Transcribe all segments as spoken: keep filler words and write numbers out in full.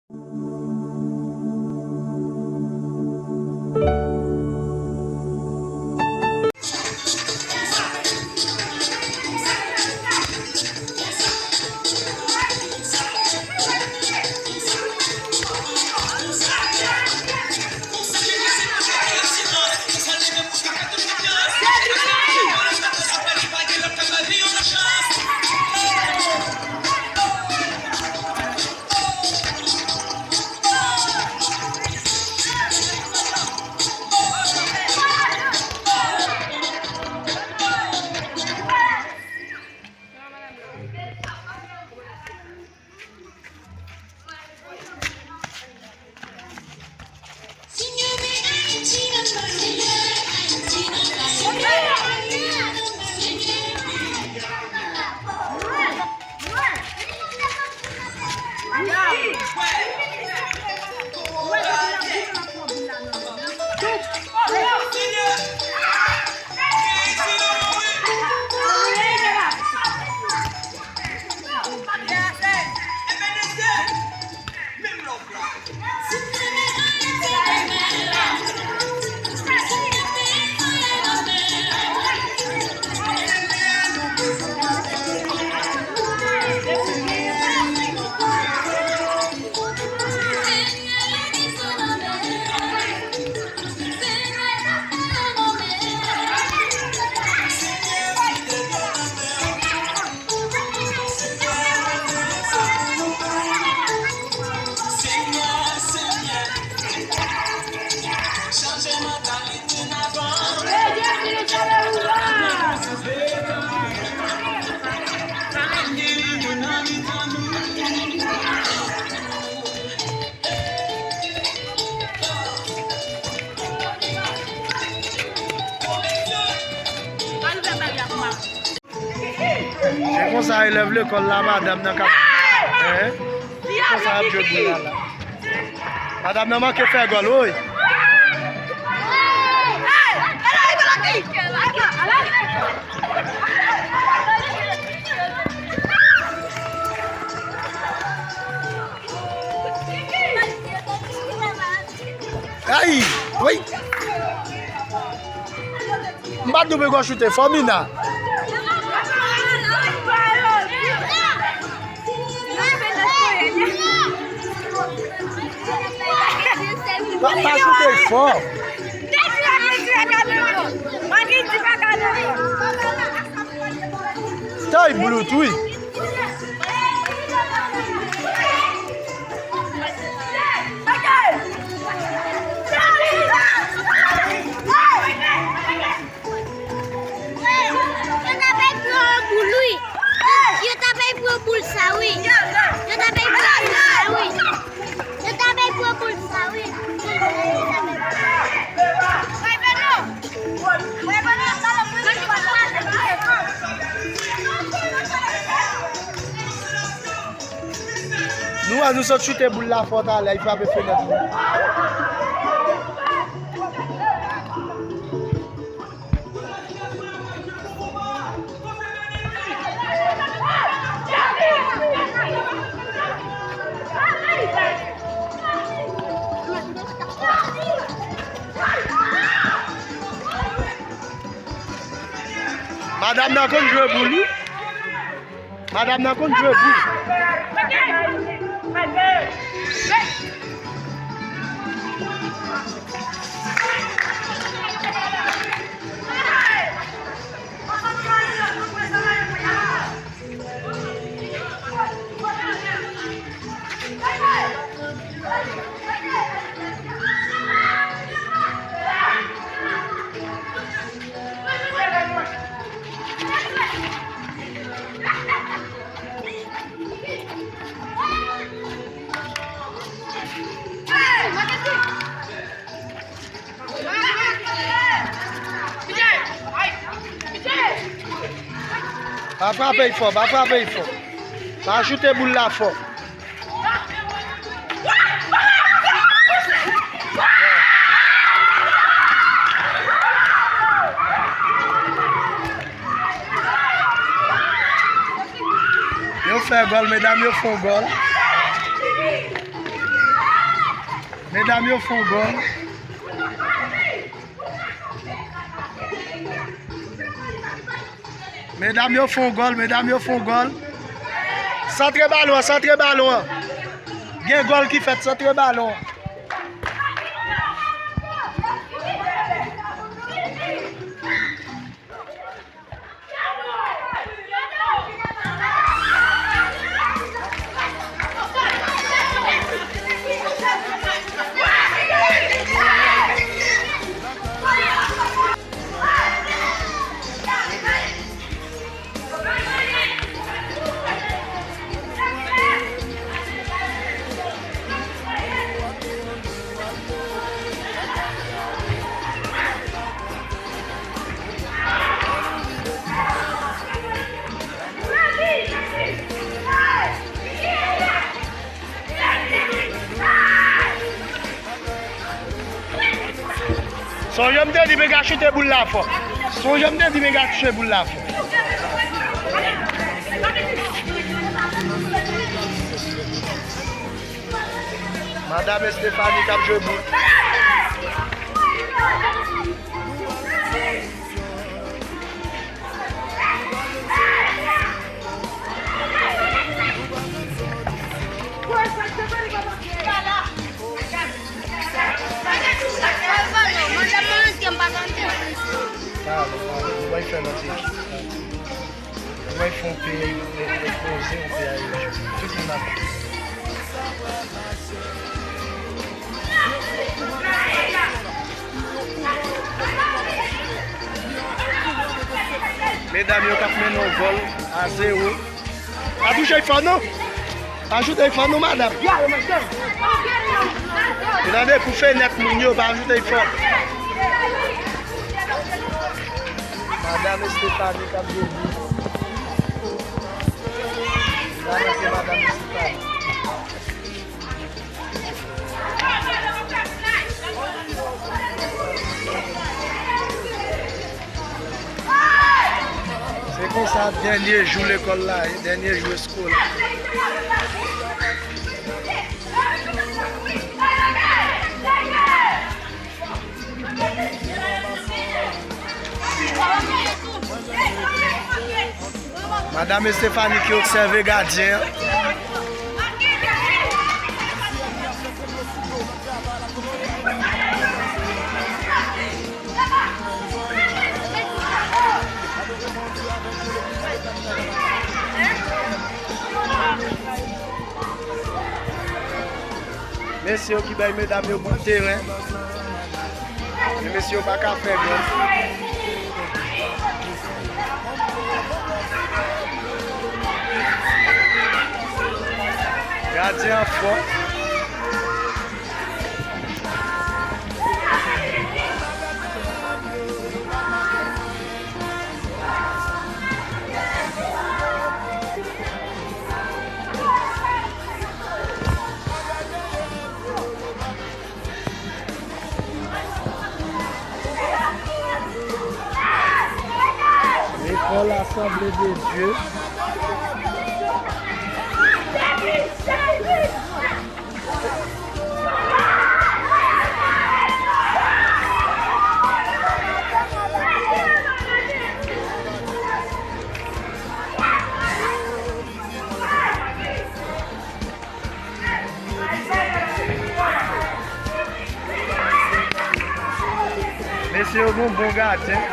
Se konsa elèv lekòl la, madanm nan k ap, hein? Se konsa y ap jwe boul la la. Madanm nan manke fè gòl, woy. Ay! Woy! M pa t dwe pran gòl choute, fò Mina. Pa, pa choute fò. Tay blout, wi. Yo ta bay pou yo boul, wi. Yo ta bay pou yo boul sa, wi. Yo ta bay pou yo boul sa, wi. Yo ta bay pou yo boul sa, wi. Nou wè, nou sot choute boul la fò talè, li frape fenèt la. Madanm nan konn jwe boul, wi. Madanm nan konn jwe boul. Pa frape l fò, pa frape l fò. Pa choute boul la fò. Yo fè gòl, medam, yo fè yon gòl. Medam yo fè yon gòl. Medam yo fè yon gòl, medam yo fè yon gòl. Santre balon an, santre balon an. Gen gòl ki fèt, santre balon an. Sonje m te di Menga choute boul la fò. Sonje m te di Menga touche boul la fò. Madam Estefani k ap jwe boul. Pardon, pardon. Ou bay fè lòt ekip. Ou bay fè yon peyi repoze, yon peyi a jwe. Tout moun ap Medam yo k ap mennen yon gòl a zewo. Pa touche l fò non. Pa choute l fò non, madam. Ou tande pou fenèt moun yo, pa choute l fò. Madam Estefani k ap jwe boul. Sa nan se madam Estefani. Se konsa, dènye jou lekòl la ye, dènye jou eskola. Madam Estefani ki obsève gadyen an. Mesye yo ki bay medam yo bout teren. Men mesye yo pa ka fè gòl. Gadyen an fò. Lekòl Asanble de Dye. Mesye yo gon bon gadyen.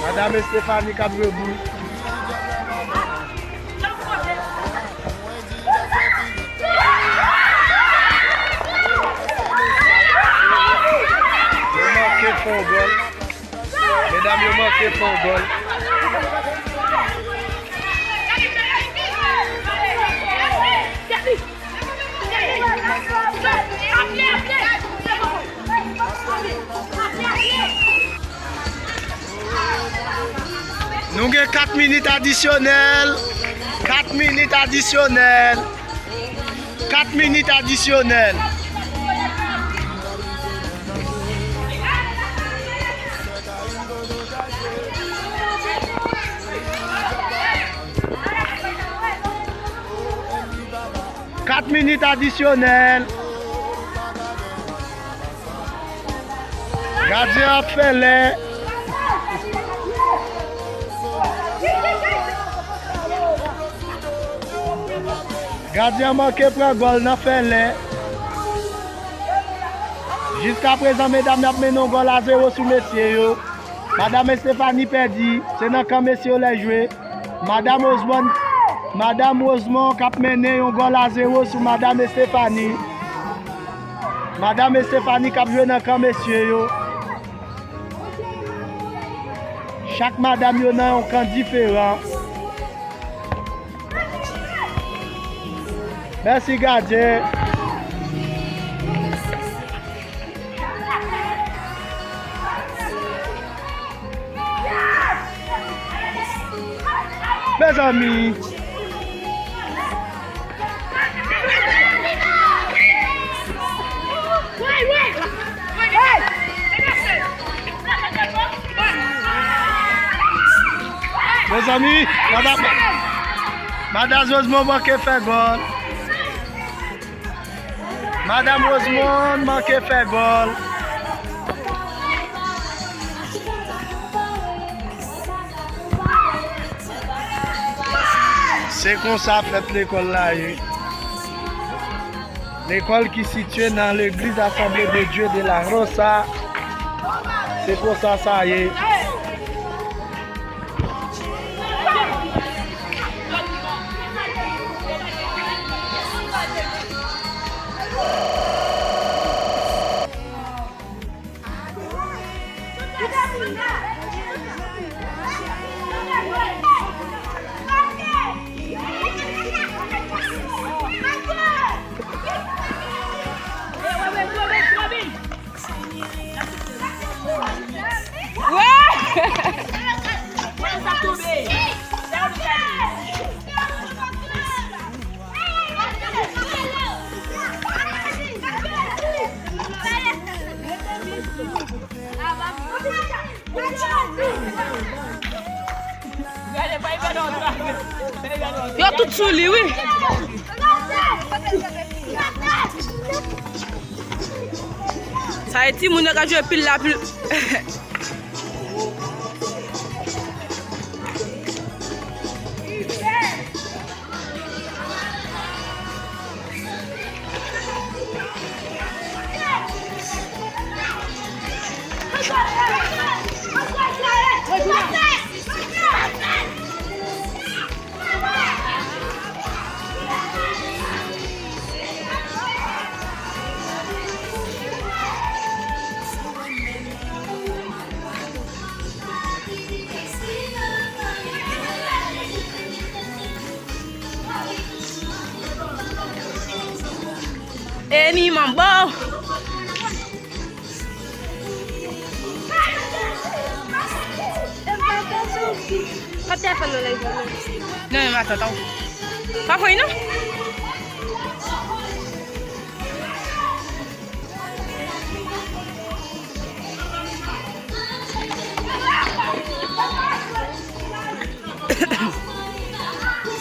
Madam Estefani k ap jwe boul. Yo manke fè yon gòl. Medam yo manke fè yon gòl. Nou gen kat minit adisyonèl. Kat minit adisyonèl. Kat minit adisyonèl. Kat minit adisyonèl. Gadyen ap fè lè. Gadyen an manke pran gòl nan fè lè. Jiskaprezan, medam yo ap mennen yon gòl a zewo sou mesye yo. Madam Estefani pèdi, se nan kan mesye yo lè jwe. Madam Rosemond, Madam Rosemond k ap mennen yon gòl a zewo sou Madam Estefani. Madam Estefani k ap jwe nan kan mesye yo. Chak madam yo nan yon kan diferan. Mèsi gadyen. Mezanmi. Mezanmi, madan, madan Rosemond manke fè gòl. Madan Rosemond manke fè gòl. Se konsa fèt lekòl la ye. Lekòl ki sitiye nan legliz Assemblée de Dieu de la Rosa. Se konsa sa ye. Yo tout sou li, wi. Sa e timoun yo ka jwe pil la pil. Eni manbo. Kòb tèlefòn nan lè jwenn. Non, men matant, pa pran non.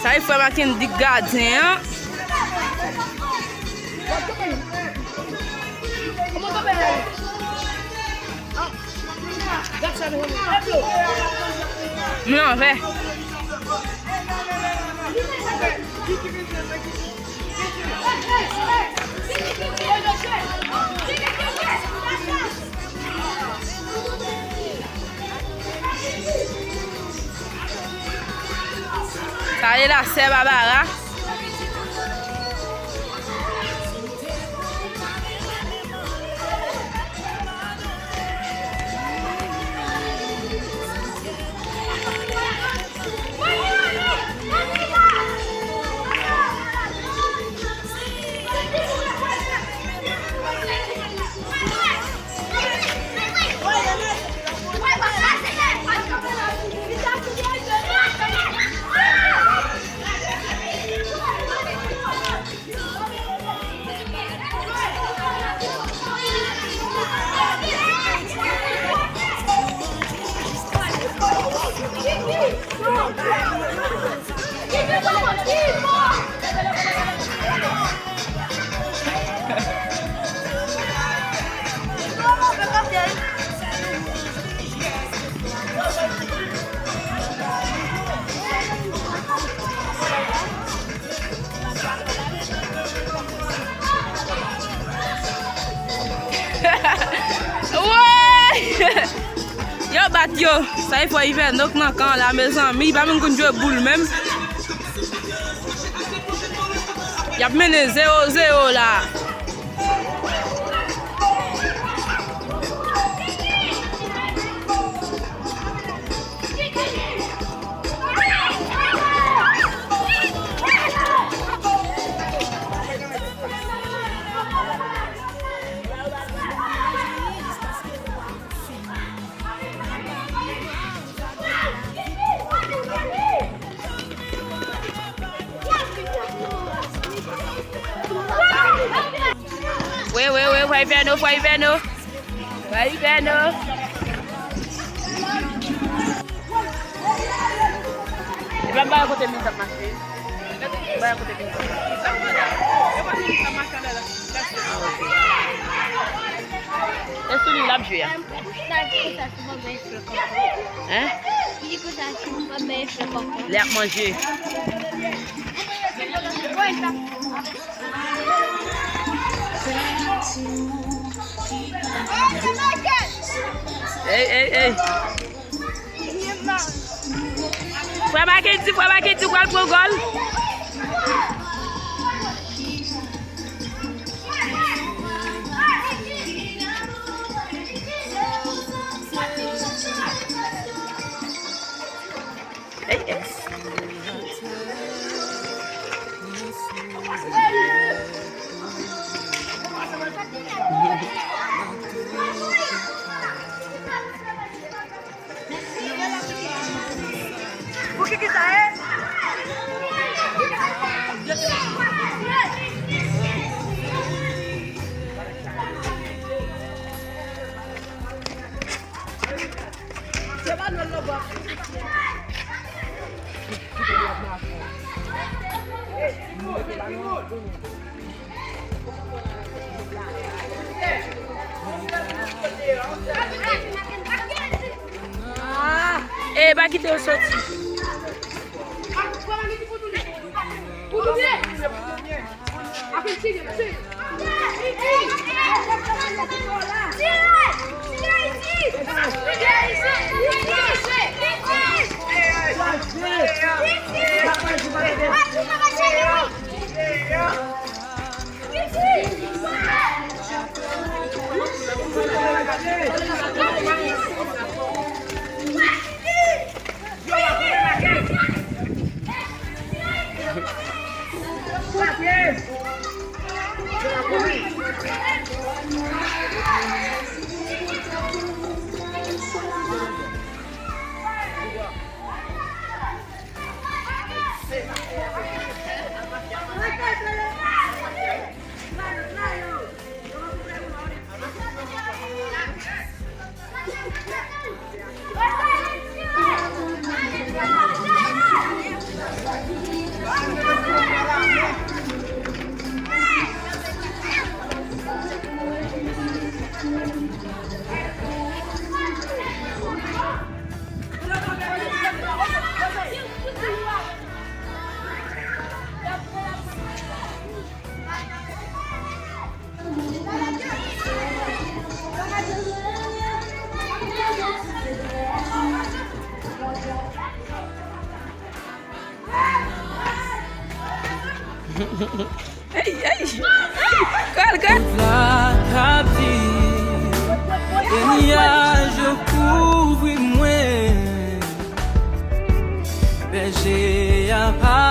Sa e frè Mackendy gadyen an. Mwen anvè. Sa e la sè Babara. Yo, sa e frè Ivèno k nan kan la, mezanmi, li pa menm konn jwe boul menm. Y ap mennen zewo zewo la. Wi, wi, wi, frè Ivèno, frè Ivèno. Frè Ivèno. Epa m pa wè kote mizik ap mache. M pa wè kote mizik ap mache. E sou li l ap jwe a. Hein? Li ap manje. Ey, ey, ey. Frè Mackendy, frè Mackendy pral pran gòl. Ey, ey. Pou ki ki sa ye? Se pa nou lòbò. E pa kite yo soti. Ey, ey, ey, kal, kal. Tout la t ap di, e nyaj yo kouvri mwen. Bèje a pa